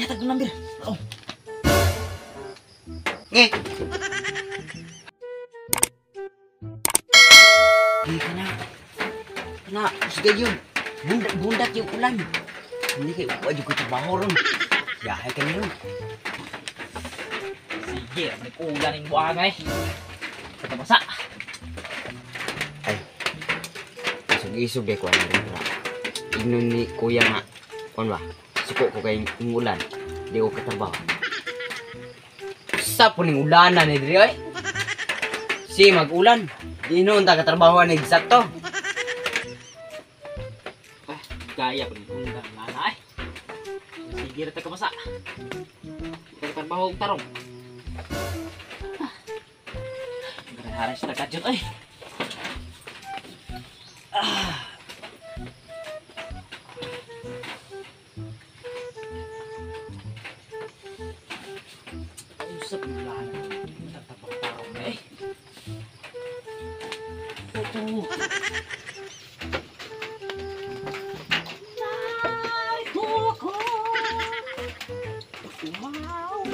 Hatag ko number. Oh. Nge. Di ka na. Kana, usga yun. Bundak yung ulan. Hindi kayo uwa yung trabaho ron. Yahay ka nyo. Sige, may ulan yung buwangay. Katabasa. Ay. Isog-isog eh, kuwan na rin. Ignon ni kuya nga. Kuwan ba? Suko ko kay ulan. Di ko katrabaho. Sa po ning ulanan ni diri oy. Si mag-ulan. Di noon ta katrabaho ni sakto. Ah, gaya po ning ulan na ay. Sige ra ta kabasa. Di ta katrabaho og tarong. Haras ta kadjot oy. Ah. Usap ng ulan. Tatabang-tarong na eh. Ito. Ay, kuko. Wow.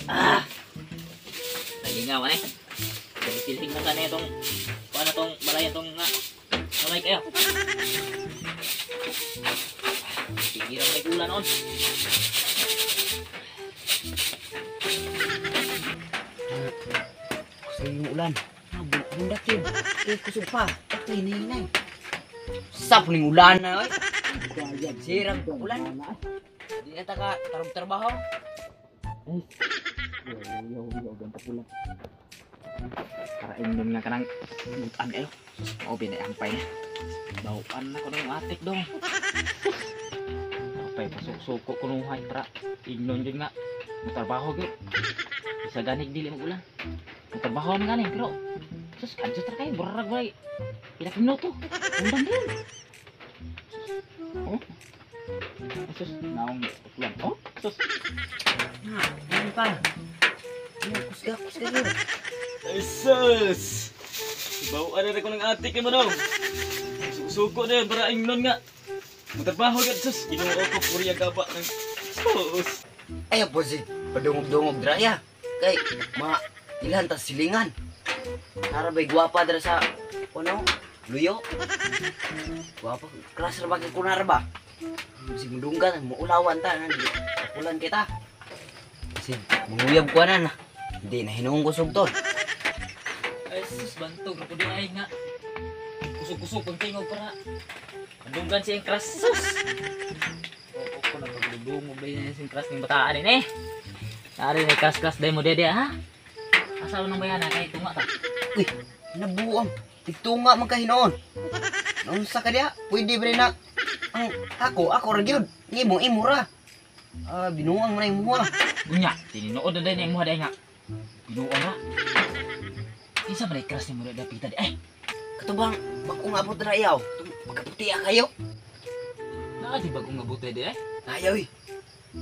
Ah. Nagingawan eh. Pilhing na sana itong kuha na tong balay itong nga. Namay kayo. Tigiran may ulan on. Gusto yung ulan. Bundak yun. Eh, kusog pa. Ito, hinay-hinay. Sa puning ulan na, oy. Sirang ulan. Di na ta ka tarog-trabaho. Ay. Yo, yo, yo, ganto pula. Para ingnon nga kanang butan kayo. Oo, binayampay na. Bawaan na ko na yung atik dong. Apay, pasok-suko ko nung hay para ingnon yun nga. Matrabaho gyud. Isa ganig dili mag-ulan. Matrabaho man gani pero sus kadyo tra kayo burag bay. Pila ka minuto. Undang din. Oh. Sus, naong ulan. Oh, sus. Na, ano pa? Ano, kusga, kusga yun. Ay, sus! Bawaan na rin ko ng atik mo daw. Suko na yun para ingnon nga. Matrabaho gyud sus. Ginoo ko puri ang gaba ng sus. Ay, po si padungog-dungog draya. Kay ma ilan ta silingan. Tara bay gwapa dra sa ano? Luyo. Gwapa kras ra ba kay kunar ba? Si mudunggan muulawan ta nan ulan kita. Si manguyab ko na na. Hindi na hinuong ko sugton. Ay sus, bantog ra pud ay nga. Kusog-kusog pag tingog para mandunggan siya yung crush sus. Oo ko na pagdudungog ba yun yung crush ng bataan eh. Nari may crush-crush dahil mo dede ha? Asa ng bayana kay tunga ta? Uy, nabuang. Tigtunga man ka hinoon. Naunsa ka diha? Pwede ba rin na ang ako ra gyud. Imo imo ra. Ah, binuang man na imuha. Unya, tinuod na dahil na imuha dahil nga. Binuang ra. Isa ba na crush ni mo dede pita di? Ay! Katubang, bagong abot na iyaw. Magkaputi kayo. Naa di bagong abot dede eh? Ayaw eh.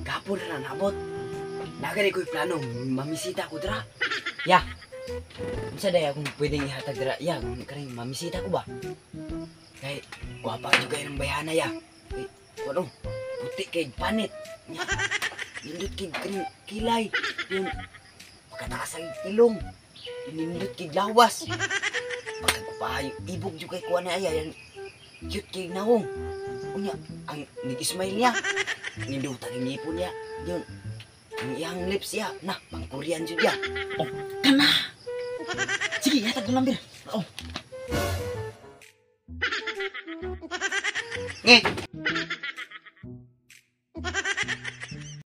Gapon na nabot. Nagani ko'y plano, mamisita ko dra. Ya. Unsa day akong pwedeng ihatag dra? Ya, karing mamisita ko ba? Kay gwapa jud kayo ng bayana ya. Kay ano? Puti kay panit. Ya. Nindot kay karing kilay. Yun pagkataas ang ilong. Nindot kay lawas. Pagkagupahay, ibog jud kay kuha na aya yan. Cute kay nawong. Unya, ang nag-smile niya. Nindot ang ngipon niya. Yun. Ang iyang lips niya. Na, pang Korean jud niya. Oh, kana! Sige, hatag ko number. Oh. Nge!